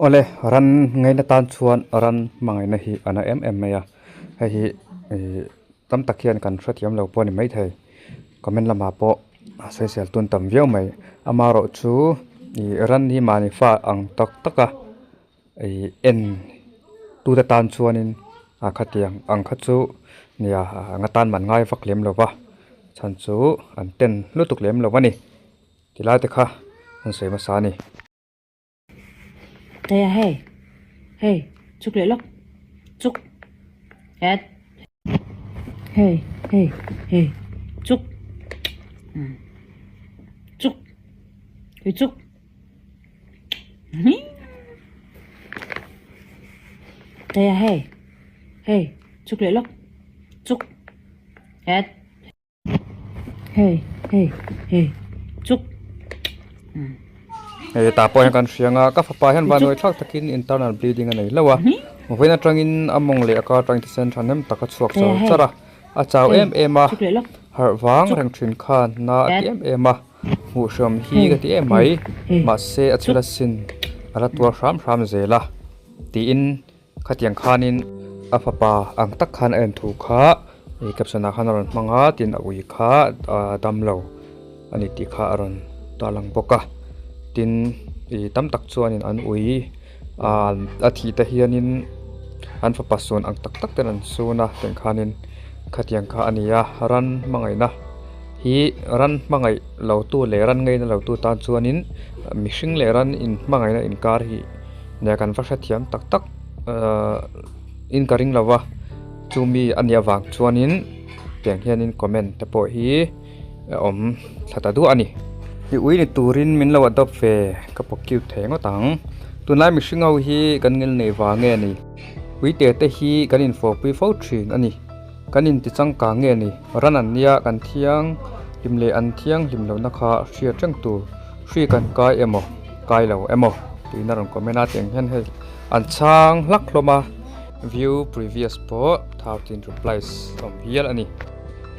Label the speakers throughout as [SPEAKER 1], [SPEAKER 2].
[SPEAKER 1] Awle, ran ngaina tan chuan ran hmangaihna hi a na em em mai a, hei hi ih tam tak hian kan hrethiam lo pawh a ni maithei, comment lamah pawh a sawisel tun tam viau mai, amaherawh chu ih ran hi mahni fa ang tak tak a ih en tute tan chuanin a khatiang ang kha chu nia nga tan man ngai vak lem lo va, chhan chu an ten lutuk lem lo a ni tilai te kha an sawi hmasa a ni.
[SPEAKER 2] Taya hei hei chuk leh lawk chuk het hei hei hei chuk chuk hei chuk Taya hei hei chuk leh lawk chuk het Hei hei hei chuk
[SPEAKER 1] Hei tah pawh hian kan hria anga ka fapa hian vanduai thlak takin internal bleeding a nei hlauh a vawiin atangin a mawng leh a kar atangin thisen thahnem tak a chhuak char char a a chau em em a harh vang reng thin khan na a ti em em a hmuh hram hi ka ti em mai mahse a chhel asin a la tuar hram hram zel a tiin. Khatiang khanin a fapa ang tak khan a en thu kha ih caption ah khan a rawn hmang a tin a ui kha ah damlo a ni tih kha a rawn tarlang bawk a tin ih tam tak chuanin an ui ah a thih te hianin an fapa sawn ang tak tak ten an sun a tiang khanin khatiang kha a ni a ran hmangaihna hi ran hmangaih lo tu leh ran ngaina lo tu tan chuanin mihring leh ran in hmangaihna inkar hi. Nia kan va hrethiam tak tak ahh in ka ring lo va chumi a nih avang chuanin tiang hianin comment te pawh hi a awm thla ta duah a ni. I ui ni turin min lo adopt ve ka pawh cute thei ngawt ang. Tunlai mihring ho hi kan ngil nei vang nge ni? Uite te hi kan infawpui fo thin a ni. Kan inti changkang nge ni? Ran an nia kan thiang hlim leh an thiang hlim lohna kha hriat reng tur hri kan kai emaw kai lo emaw tiin a rawn comment a tiang hian hei an chhang hlak hlawm a view previous pawh 13 replies awm hial a ni.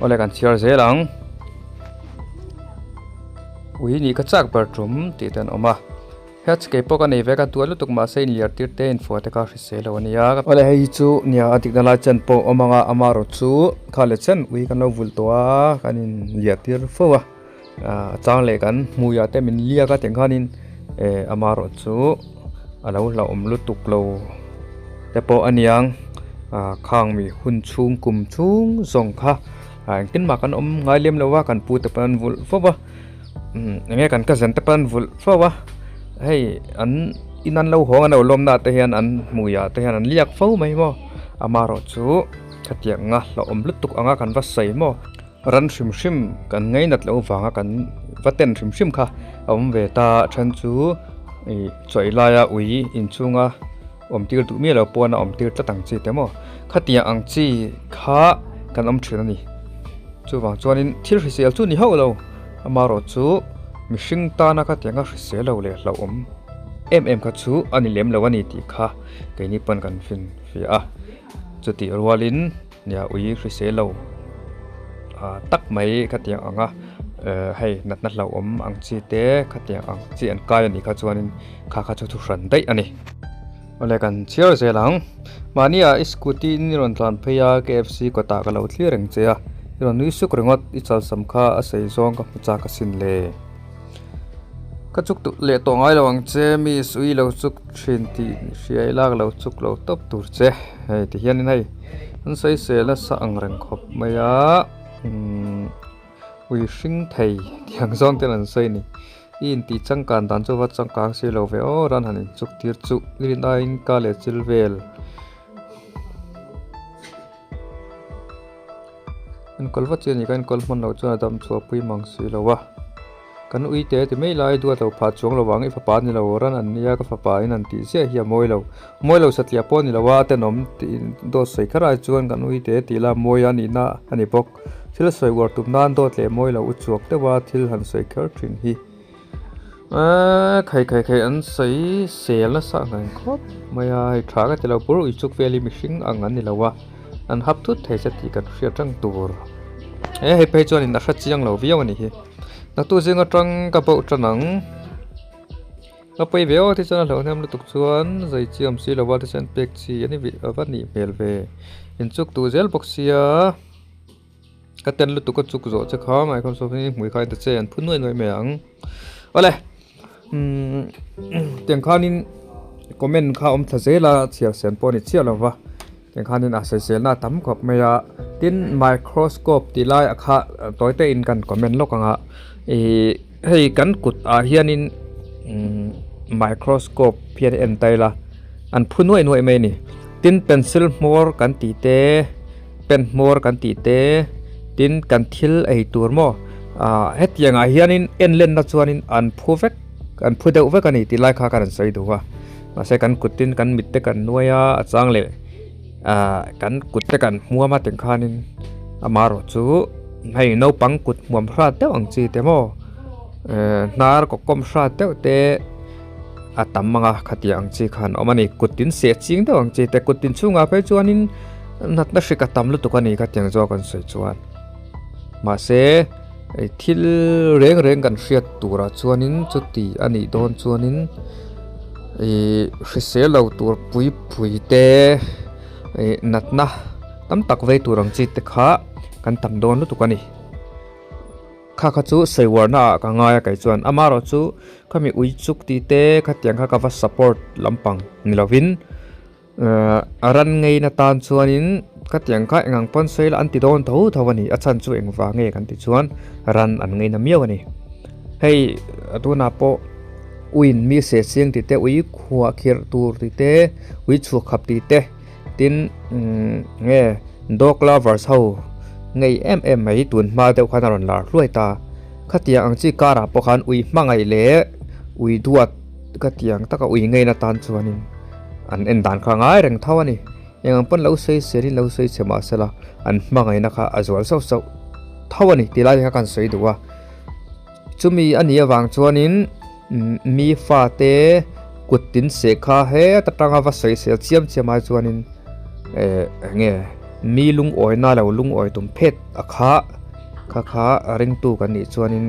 [SPEAKER 1] Awle kan chhiar zel ang. Ui nih ka chak ber tum tih te an awm a. Hets kei pawh ka nei ve ka duah lutuk mahse inliar tir te info te kha hrisel lo ania. Awle hei hi chu nia a dikna lai chen pawh awm anga amarawh chu kha leh chen ui kan lo vulh tawh a kan inliar tir fo a a chang leh kan hmuiah te min liak a tiang khanin eh amarawh chu a lo hlauhawm lutuk lo te pawh aniang ah khang mi hun chhung kum chhung zawng kha ah engtin mah kan awm ngai lem lo a kan pu te pawh an vulh fo a. Enge kan cousin te pawn vulh fo a hei an in an lo hawng an lo lawm na te hian an hmui ah te hian an liak fo mai maw amaherawh chu khatiang a hlauhawm lutuk anga kan va sawi maw ran hrim hrim kan ngainat loh vanga kan va ten hrim hrim kha a awm ve ta then chu ih chawih laia ui inchhunga awm tir duh miah lo pawn a awm tir tlat ang chi te maw khatiang ang chi kha kan awm thin a ni chuvang chuanin thil hrisel chu ni hauh lo amaherawh chu mihring tana khatianga hrisel lo leh hlauhawm em em kha chu a ni lem lo a ni tih kha keini pawn kan fin fiah a chutih rualin nia ui hrisel lo ah tak mai khatiang anga eh hei natna hlauhawm ang chi te khatiang ang chi an kai a nih kha chuanin kha kha chu thu hran daih a ni. Awle kan chhiar zel ang. Mahni ah i scooty in i rawn tlan phei a KFC kawtah ka lo thlir reng che a, i rawn nui suk ringawt, i chalsam kha a sei zawng ka hmu chak asin le. Ka chuk duh leh tawh ngai lo ang che miss ui lo chuk thin tih hria ila ka lo chuk lo tawp tur che hei ti hianin hei an sawi sel nasa ang reng khawp mai a umm ui hring thei tiang zawng ten an sawi a ni. I intih changkan dan chu va changkang si lo ve aw ran han inchuk tir chuh i rin aiin ka leh chil vel. Enkawl vat chi a ni ka enkawl hman loh chuan a dam chhuah pui mang si lo a. Kan ui te ti mai lai duat lo phah chuang lo vang i fapa a ni lo ran an nia ka fapa in an tih ziah hi a mawi lo. Mawi lo satliah pawh a ni lo a tenawm tih dawt sawi kher ai chuan kan ui te tih la mawi a nihna a ni bawk. Thil sawi uar tum nan dawt leh mawi lo u chuak deuh a thil han sawi kher thin hi. Eee khai khai khai an sawi sel nasa ang reng khawp mai a hei tha ka ti lo bur ui chuk vel hi mihring ang an ni lo a an hap thut thei che tih kan hriat reng tur. He hei phei chuan in a hre chiang lo viau a ni hi. Naktuk zing atang ka bauh tan ang. A pawi ve aw tichuan a hlauhnem lutuk chuan zai chi awm si lova tichuan pek chi a ni a va nih hmel ve inchuk duh zel bawk sia ka ten lutuk a chuk zawh che kha microsoft hi hmui kha ta che an phun nuai nuai mai ang awle umm tiang khanin comment kha awm thla zel a chhiar sen pawh a ni chiah lova. Tiang khanin a sawiselna a tam khawp mai a, tin microscope tih lai ah kha tawi te in kan comment lawk ang a, ihh hei kan kut ah hianin umm microscope hian a en ta ila an phu nuaih nuaih mai a ni, tin pencil hmawr kan tih te pen hmawr kan tih te tin kan thil ei tur maw ah hetiang ah hianin en lenna chuanin an phu vek an phu deuh vek a ni tih lai kha kan rawn sawi duh a. Mahse kan kutin kan mit te kan nuai a, a chang leh ahh kan kut te kan hmuam a tih khanin amaherawh chu hei naupang kut hmuam hrat deuh ang chi te maw ehh hnar kaw kawm hrat deuh te a tam ang a khatiang ang chi khan a awm a ni kut in seh ching deuh ang chi te kut in chhungah phei chuanin natna hrik a tam lutuk a ni khatiang zawk an sawi chuan mahse thil reng reng kan hriat turah chuanin chuti a nih dawn chuanin ih hrisel lo tur pui pui te ih natna tam tak vei tur ang chi te kha kan tam dawn lutuk a ni kha kha chu sawi uarna ah ka ngai a kei chuan amaherawh chu khami ui chuk tih te khatiang kha ka va support lampang ni lovin. Ehh a ran ngeina tan chuanin ka tiang kha engang pawn sawi la an ti dawn tho tho a ni a chhan chu engvang nge kan tih chuan ran an ngeina miau a ni hei tunah pawh uiin mi seh chiang tih te ui khuah khirh tur tih te ui chhuak khap tih te tin umm nge dog lovers ho ngei em em mai tun hma deuh khan a rawn lar hluai ta khatiang ang chi karah pawh khan ui hmangaih leh ui duat ka tiang taka ui ngeina tan chuanin an en dan kha ngai reng tho a ni. Eng ang pawn lo sawi selin lo sawi chhe mah sela an hmangaihna kha a zual sauh sauh tho a ni tih lai kha kan sawi duh a. Chumi a nih avang chuanin mi fate kut tin seh kha heta tanga va sawi sel chiam chiam ai chuanin eh eng nge mi lungawina lo lungawi tum phet a kha kha kha ringtu kan nih chuanin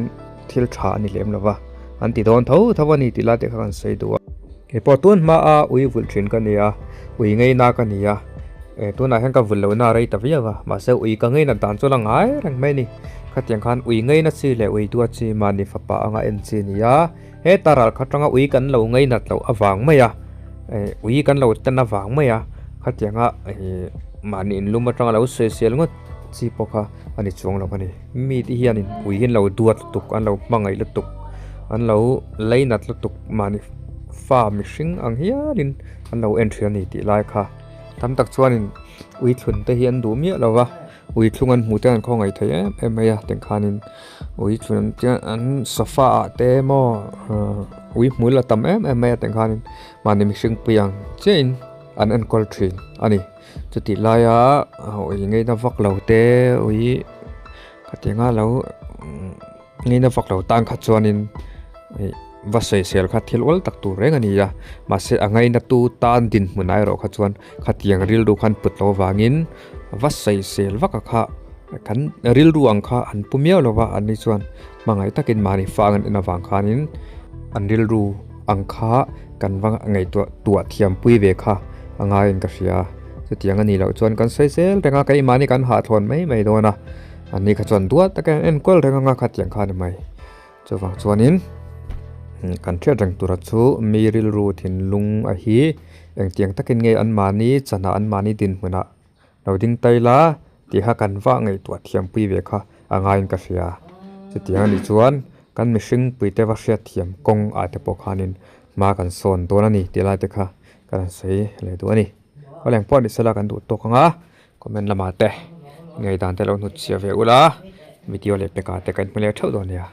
[SPEAKER 1] thil tha a ni lem lo va, an ti dawn tho tho a ni tih lai te kha kan sawi duh a. Kei pawh tun hma a ui vulh thin ka ni a, ui ngeina ka ni a, eh tunah hian ka vulh lohna a rei ta viau a, mahse ui ka ngeina dan chu la ngai reng mai a ni. Khatiang khan ui ngeina chi leh ui duat chi mahni fapa anga en chi a ni a, heta ral khat atanga ui kan lo ngeinat loh avang mai a, eh ui kan lo ten avang mai a, khatianga eh mahni inlum atanga lo sawisel ngawt chi pawh kha a ni chuang lo a ni. Mi te hianin ui hi an lo duat lutuk an lo hmangaih lutuk an lo leinat lutuk mahni fa mihring ang hialin an lo en thin a ni tih lai kha tam tak chuanin ui thlun te hi an duh miah lo va ui thlung an hmuh te an khawngaih thei em em mai a tikhanin ui thlun te an sofa ah te emaw ui hmul a tam em em mai a tikhanin mahni mihring pui ang chiahin an enkawl thin a ni. Chutih laia ui ngeina vak lo te ui khatianga lo ngeina vak lo tan kha chuanin ih va sawisel kha thil ual tak tur reng a ni a mahse a ngaina tu tan dinhmun ah erawh kha chuan khatiang rilru khan put loh avangin va sawisel vak a kha kan rilru ang kha an pu miau lo va an ni chuan hmangaih takin mahni fang an en avang khanin an rilru ang kha kan va ngaihtuah tuah thiam pui ve kha a ngaiin ka hria chutiang a nih loh chuan kan sawi zel reng a keimahni kan hahthlawn mai mai dawn a ani kha chuan duat takin an enkawl reng anga khatiang kha a ni mai chuvang chuanin kan hriat reng tura chu mi rilru thinlung a hi engtiang takin nge anmahni chanah anmahni dinhmunah Lo ding tai la tih kha kan vah ngaihtuah thiam pui ve kha a ngaiin ka hria. Chutiang a nih chuan kan mihring puite va hriat thiam kawng ah te pawh khanin hma kan sawn dawn a ni tih lai te kha ka rawn sawi leh duh a ni. Aw leng pawh ni sela kan duh tawk ang a, comment lamah te ngaihdan te lo hnut chhiah ve ula, video leh pekah te kan hmu leh theuh dawn nia.